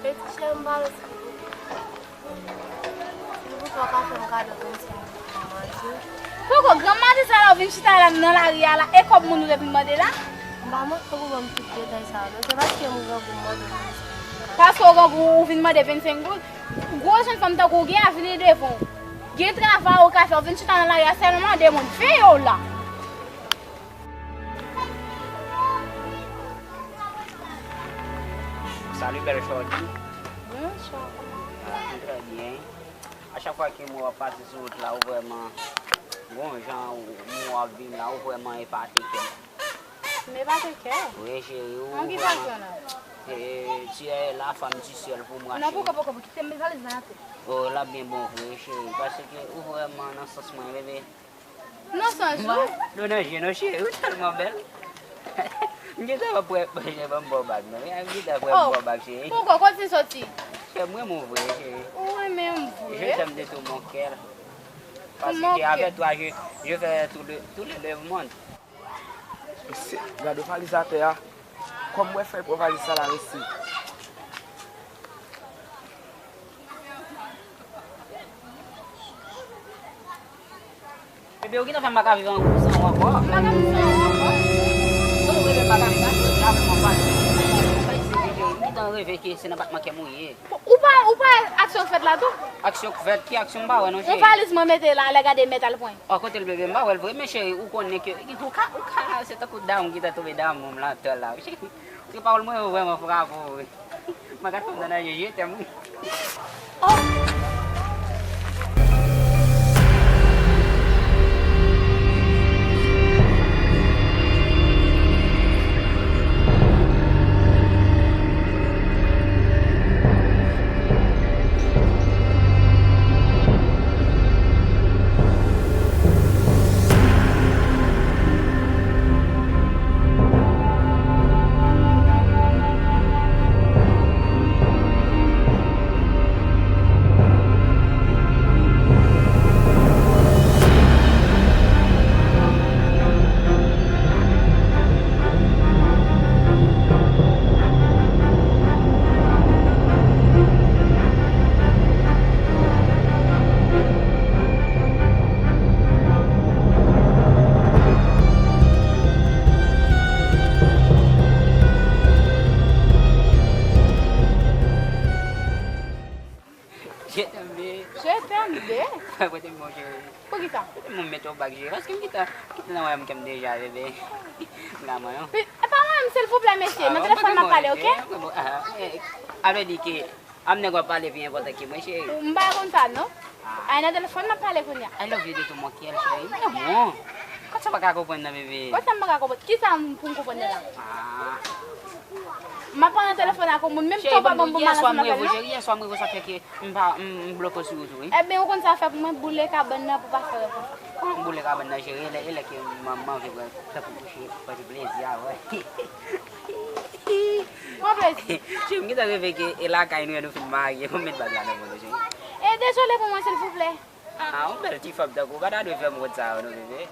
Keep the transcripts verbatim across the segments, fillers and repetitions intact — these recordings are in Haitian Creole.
Chè, m pa wè si, si poutan w ka fè m kado vennsenk goud pou manje. Poko, granmadi sa la, w vin chita la nan lari a la, e kòb moun ou te vin mande la? M pa manke pou ban m tout detay sa yo, non. Se paske m grangou m mande vennsenk goud. Paske w grangou, ou vin mande vennsenk goud? Gwo jèn fanm tankou w gen avni devan w. Gen travay ou ka fè, ou vin chita nan lari a sèlman mande moun. Veye w la. Salut, bèl shorty. Bonswa. Ah, m trè byen. A chak fwa ke m wè w ap pase sou wout la, ou vrèman, bon jan ou, ou ap vin la, ou vrèman epate kè m. M epate kè w? Wi, cheri, ou vrèman. An ki fason la? Eh, tu es la femme du ciel pour moi, cheri. Non, poko, poko, poko, kite m valiz mwen atè. Oh, l ap byen bon vre, cheri, paske ou vrèman nan sans mwen, bebe. Nan sans ou? Dlo nan je nou, cheri, ou tèlman bèl. M gentan ap prè, ban m ba w bag, non. M gentan ap prè m ba w bag, cheri. Poko, kote w soti? Cheri, m renmen w vre, cheri. Ou renmen m vre? Je t'aime de tout mon cœur. Parce que avec toi, je, je fais tout le, tout le, le monde. Mesye, gade valiz atè a. Kòman mwen fè pran valiz sa la, mesye? Bebe, ou gentan fè m pa ka viv an gou san ou ankò. M pa ka viv san ou ankò. San ou, bebe, m pa ka viv. Sa jodi a vrèman pa. M gentan reve ke se nan batman kè m ou ye. Ou pa, ou pa aksyon k fèt la tou? Aksyon k fèt? Ki aksyon? M pa wè non, cheri. Yon valiz mwen mete la, lè gade mèt al pran. Ò, kote l, bebe? M pa wè l vre, men cheri, ou konnen ke ou ka, ou ka, se tankou dam ki ta tonbe damou m lan tò la. Cheri, se pawòl mwen yo vrèman frape w vre. Mwen ka tonbe nan je, je t'aime, wi. Oh! Je t'aime, babe. Je t'aime, babe. Pote m bon, cheri. Poukisa? Pote m bon, m mete w bag, cheri. Paske m gentan, gentan nan wè m kè m deja, bebe. M ka manyen w. E pa manyen m, silvouplè, mesye. Nan telefòn m ap pale, oke? Ah, eh, a vle di ke a m nèg w ap pale pi enpòtan ke mwen, cheri. M pa konn sa, non. Ah. Ay, nan telefòn m ap pale kounye a. I love you de tout mon cœur, cheri. M renmen w. Konsa pa ka konprann nan, bebe. Konsa m pa ka konprann? Kisa m pou m konprann nan la? Ah. M ap pale nan telefòn ak yon moun, menm tan w pa ban m pou m al ansanm avè l, non. Cheri, yè swa m reve, cheri, yè swa m reve, sa fè ke m pa, m, m bloke w sou wout ou, wi. Ebyen, ou konn sa fè pou mwen, boule kabann nan pou pase wè konsa. Kòman boule kabann nan, cheri? E lè, e lè ke m, m anvi wè, tankou kouche, pati plezi a, wè. Mwen plezi. Cheri, m gentan reve ke e lakay nou, e nou fin marye, pou m met bag la nan men w, cheri. E dezole pou mwen, silvouplè. Ah, yon bèl ti fanm tankou w pa ta dwe fè m wont sa yo, non, bebe.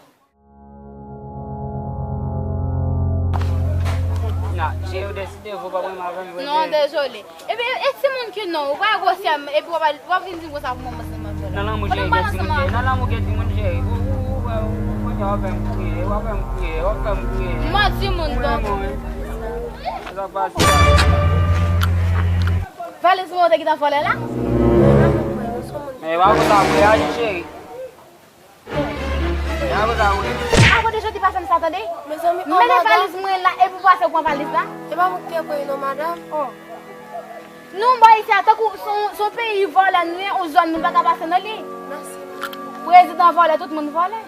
Nan, cheri, ou deside, ou pa renmen avè m vre, cheri. Non, dezole. Epi, e timoun ki non, ou pa gwosè m, epi w ap, w ap vin di m konsa pou mwen, mwen se manzè la. Nan lanmou, cheri, gen timoun, cheri. Nan lanmou, gen timoun, cheri. Ou, ou, ou, ou, ou, ou, w ap fè m kriye, w ap fè m kriye, w ap fè m kriye. Mwen timoun, donk. Wi, mwen. Sa k pase la? Valiz mwen ou te gentan vòlè la? Men w ap konsa pou reyaji, cheri. Akote jodi pa fè m sa, tande. Mezanmi, oh, mete valiz mwen la, epi w pase pran valiz la. E pa mwen ki te pran non, madanm. Oh. Nou, bò isi a, tankou se yon, se yon peyi vòlè nou ye, yon zòn nou pa ka pase nan li. Mèsi. Prezidan vòlè, tout moun vòlè.